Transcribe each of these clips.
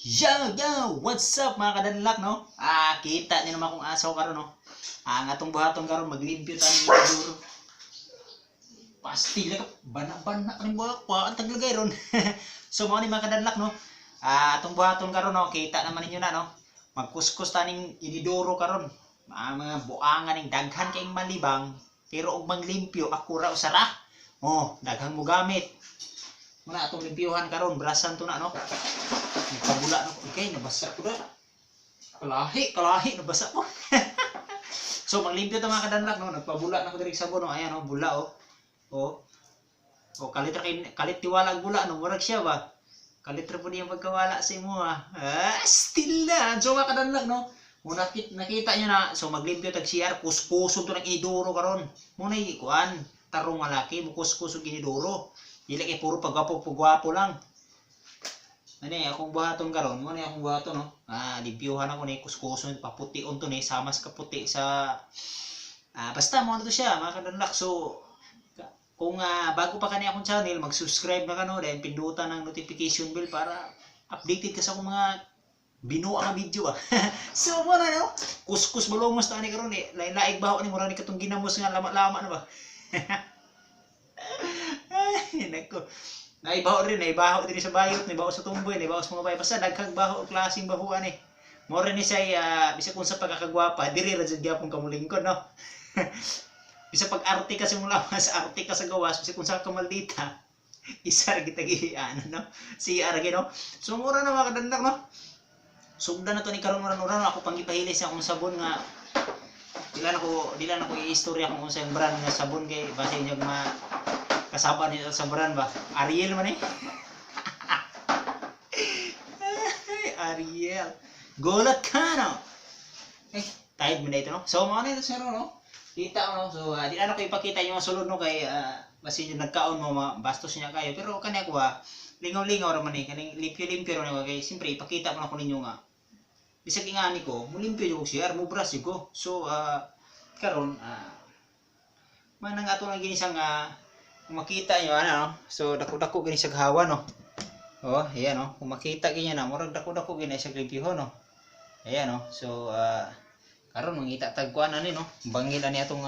Yo, yo! What's up, mga kadanlak, no? Kita niyo naman kung asaw karon, no? Ang atong buhaton karon, maglimpyo ta ng duro. Pastila ka, bana-bana ka rin buhak, ang taglagay ron. So, mga ni mga kadanlak, no? Atong buhaton karon, no? Kita naman ninyo na, no? Magkuskus ta ning inidoro karon. Mga buangan ning daghan kayong malibang, pero og manglimpyo, ako ra usara. Oh, daghang mo gamit. Muna atong limpyuhan karon, brasan to na, no? Nagpabula na ko. Okay, nabasa ko na. Kalahi, kalahi, nabasa ko. So, maglimpyo ta, mga kadanlak, no? Nagpabula na ko diri sa sabon, no? Ayan, oh, bula, oh. Oh. Oh, kalit ra kay kalit tiwala ang bula, no? Murag siya ba? Kalit ra po niyang pagkawala sa imo, ah. Still na. So, mga kadanlak, no? Muna nakita niyo na, so maglimpyo tag CR, kuskuson to ng inidoro karon. Muna kuan, tarong malaki, mukuskus og inidoro. Dili kay puro pagwapo pagwapo lang. Ano eh, akong buhaton karon, mo na akong buhaton, no. Limpyuhan ako ni kuskuson, papution to ni samas kaputi sa basta mo ano to siya, mga kadanlak. So kung bago pa kani akong channel, mag-subscribe na kano, then pindutan ang notification bell para updated ka sa akong mga binuang nga video, ah. So mo na, no. Kuskus balongos ta ani karon eh. Lain-laig baho ni mura ni katong ginamos nga lama-lama na ba. Ay, nako. Naibaho rin, naibaho din sa bayot, naibaho sa tumboy, naibaho sa mga bayo. Basta daghang baho, klaseng bahuan eh. Mora ni siya, bisag kung sa pagkakagwapa, diri ra jud gyapon kamulingkod, no? Bisag pag arte ka sa mong lawas, arte ka sa gawas, bisag kung sa kamaldita, isa ra kita ano, no? CR gi, no? So mura na, mga kadandak, no? Sugdan na to ni karon ura ako pangipahili sa akong sabon nga dila na ko i-istorya kung unsa yung brand nga sabon kay base inyo ma kasaba niyo sa brand ba. Ariel man eh. Ariel. Gulat ka, no? Eh, tayid mo na ito, no? So, mga na ito, sir, no? Kita, no? So, di na ko ipakita yung mga sulod, no? Kay, basi yung nagkaon mo, mga bastos niya kayo. Pero, kani ako, lingaw-lingaw raman eh. Kaning limpyo-limpyo raman eh. Kay, siyempre, ipakita mo na ko ninyo nga. Bisag ingani ko, mulimpyo yung CR, mubras yung ko. So, karon, manang ato lang gini siyang, kung makita nyo, ano, no? So, dako-dako gini siya hawa, no? Oh, ayan, no? Kung makita gini na, murag dako-dako gini siya limpyo, no? Ayan, no? So, karon mangita tagkuan ani, no? Bangil ani atong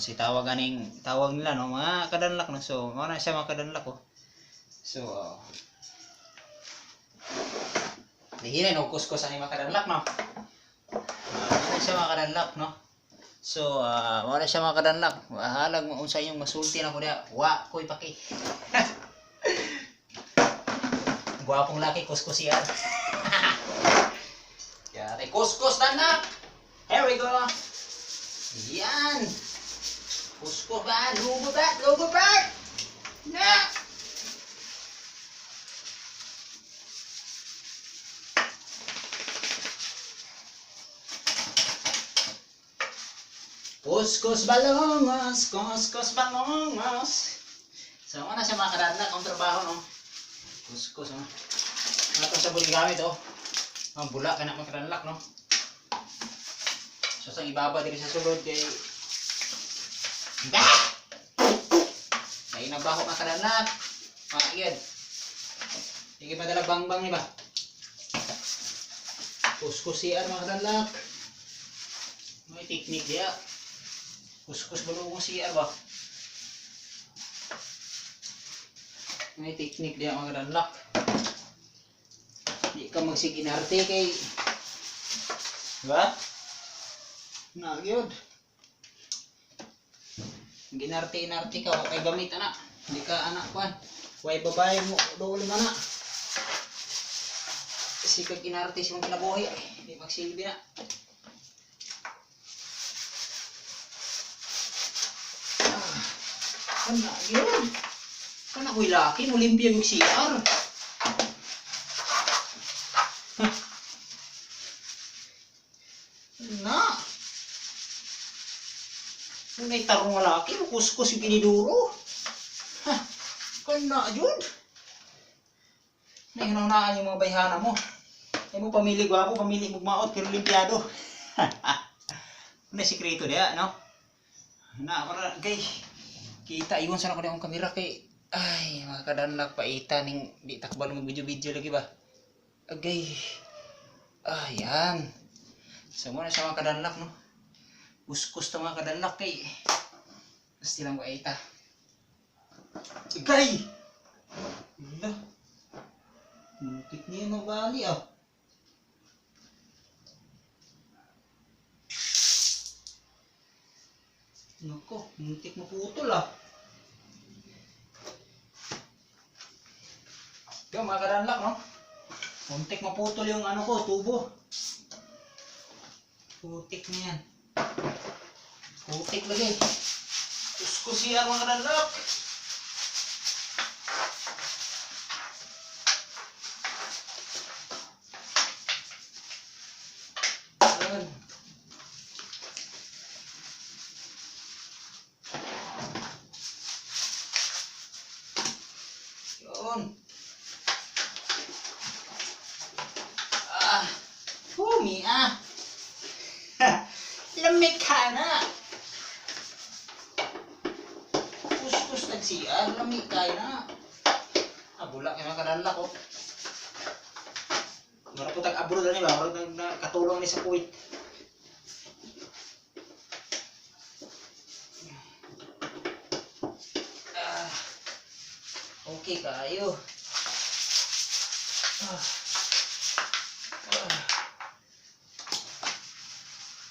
si tawag aning tawag nila, no? Mga kadanlak, no? So, mao na siya, mga kadanlak, oh. So, dihinay no kuskus ani, mga kadanlak, no? Mao na siya, mga kadanlak, no? So, mao na siya, mga kadanlak. Bahalag mo unsa inyong masulti na ko diha. Wa ko'y paki. Gwapong laki kuskus yan. Yari kuskus tanak. Here we go. Yan. Kuskus ba? Lugo ba? Lugo ba? Na. Kuskus balongos, kuskus balongos. So, ano siya, mga kadanlak, ang trabaho, no? Kuskus, no? Ano ito sa gamit, oh? Ang bula ka na, mga kadanlak, no? So, sa ibaba diri sa sulod kay bah! Dahil nabaho, mga kadanlak. Mga yan. Sige, madala bangbang ni ba? Kuskus siya, mga kadanlak. May technique diya. Kuskus balongos siya ba? May technique diya, mga kadanlak. Di ka magsiginarte kay, diba? Na gyud. Ginarte-inarte ka, wa kay gamit ana. Di ka anak kuan. Way babae mo dool man na. Sikag inarte sa imong kinabuhi. Di magsilbi na. Kana gyud. Kana ko'y laki mo limpyo yung CR. Huh. Na. May tarong nga laki, kuskus yung kiniduro. Ha, kana jud. Nahinunaan yung mga bayhana mo. Ay mo pamili gwapo, pamili mugmaot pero limpiado. Ano sikreto diya, no? Na, para kay kita iwan sana ko akong kamera kay ay mga kadanlak paita ning di takbal mag video-video lagi ba. Agay. Ah, yan. So muna sa mga kadanlak, no? Kuskus to mga kadanlak kay. Gusto lang ko ita. Agay! Wala. Muntik niya mabali ah. Nako, muntik maputol ah. Yo, mga kadanlak, no? Muntik maputol yung ano ko, tubo. Putik na yan. Putik lagi. Kuskus siya mga kadanlak. Ayan. Yun. Ah, humi ah. Lamig ka na. Kuskus nagsiya, lamig ka na. Ah, bulak yung mga kadanlak oh. Mara po tag abroad ani ba, mara na katulong ni sa Kuwait. Ah, okay kayo. Ah. Ah.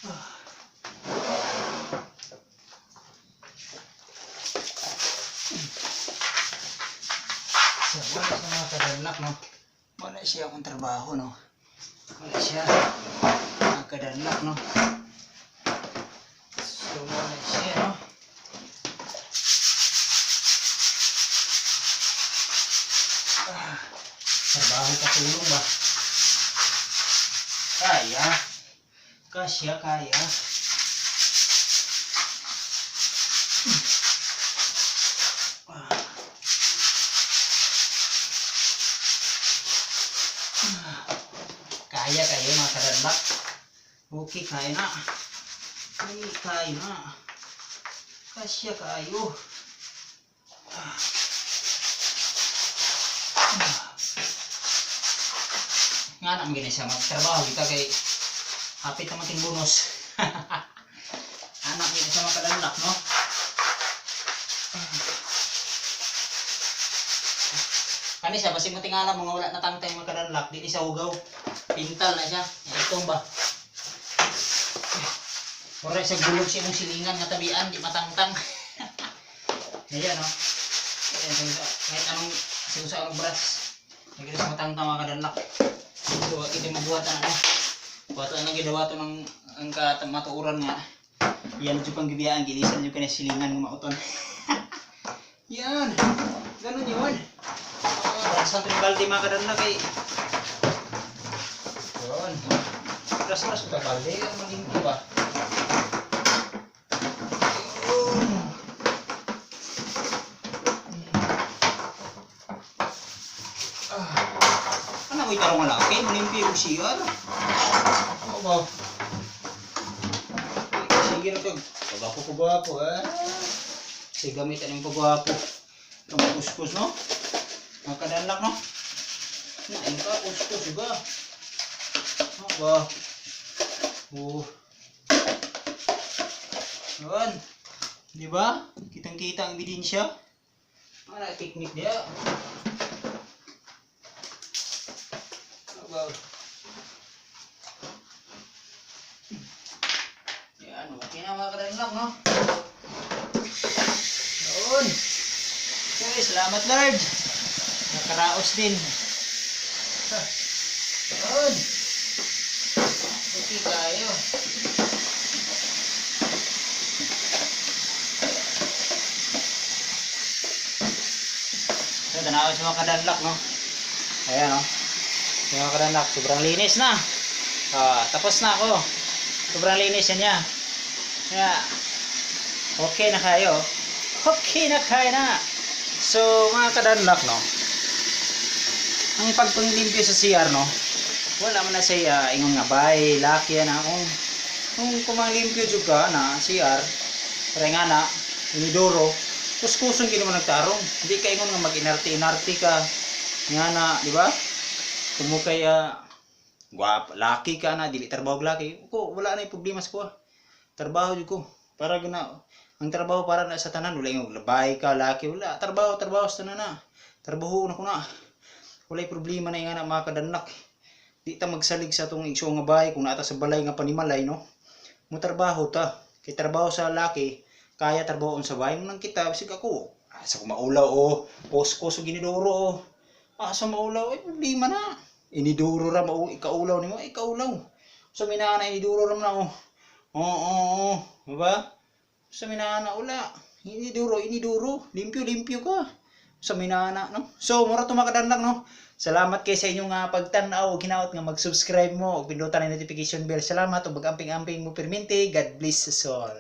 Ah. So, wala sa mga kadanlak, no? Wala siya akong trabaho, no? Wala siya mga kadanlak, no? So, wala siya, no? Ah, trabaho katulong ba? Kaya. Kasya, kaya. Ah. Kaya kayo mga kadanlak. Okay, kaya na. Ay, kaya na. Kasya kayo. Ah. Ah. Nga naman gini siya magtrabaho kita kay hapit naman ting bonus. Anak gini siya mga kadanlak, no? Kani siya, basig mo tingala mga wala na tangtay mga kadanlak, di ni siya hugaw. Pintal na siya. Itong ba? Mura siya gulog siya imong silingan nga tabian, di matangtang. Ayan, no? Ayan, kahit anong sa anong brush. Hindi siya matangtang mga kadanlak. So, ito mabuhatan ano. Buhatan lang ginawa to ng ang matuuran nga. Yan jud pang gibiyaan, gilisan jud kani silingan nga mauton. Yan. Ganun yun. Oh, sa balde mga kadanlak kay. Yun. Ras-ras ito balde, ang malimpi ba? Yun. Ah. Ano mo itarong wala? Okay, malimpi yung siya. Ano ba? Sige na ito. Pagwapo, pagwapo, eh. Sige, gamit ang pagwapo. Itong kuskus, no? Mga kadanlak, no? Nain ka, kuskus juga. Ano ba? Oh. Yun. Di ba? Kitang-kita ang ebidensya. Para teknik dia. Ano ba? Yan, okay na mga kadanlak, no? Yun. Okay, salamat Lord. Nakaraos din. Yun. Okay kayo. So, tanaw sa mga kadanlak, no? Ayan, no? Sa mga kadanlak, sobrang linis na. Ah, tapos na ako. Sobrang linis yan niya. Kaya, okay na kayo. Okay na kayo na. So, mga kadanlak, no? Ang pagpanglimpyo sa CR, no? Wala man na siya ingon nga bay, laki na kung kumanglimpyo jud ka na CR, pare nga na inidoro, kuskuson gid mo nagtarong. Hindi ka ingon nga mag-inarte-inarte ka nga na, di ba? Tumo kay guwap, laki ka na, dili trabaho og laki. Ko wala na problema sa kuha. Trabaho jud ko. Para gina ang trabaho para na sa tanan, wala yung labay ka, laki, wala. Trabaho, trabaho sa tanan na. Trabaho na ko na. Walay problema na nga na, mga kadanlak. Di ta magsalig sa atong igsuong nga bahay kung naa ta sa balay nga panimalay, no. Mo trabaho ta. Kay trabaho sa laki, kaya trabahoon sa bahay mo nang kita bisag ako. Asa ko maulaw o kuskos o ginidoro o. Asa maulaw ay problema na. Iniduro ra mao ikaulaw nimo, ikaulaw. Sa minana iniduro ra man na oh. Oo, oo, oo. Diba? Sa minana wala. Iniduro, iniduro. Limpyo, limpyo ka. Sa minana, no? So, mura to, mga kadanlak, no? Salamat kay sa inyong pagtan-aw ug hinaot nga mag-subscribe mo ug pindutan ang notification bell. Salamat ug mag-amping-amping mo permente. God bless us all.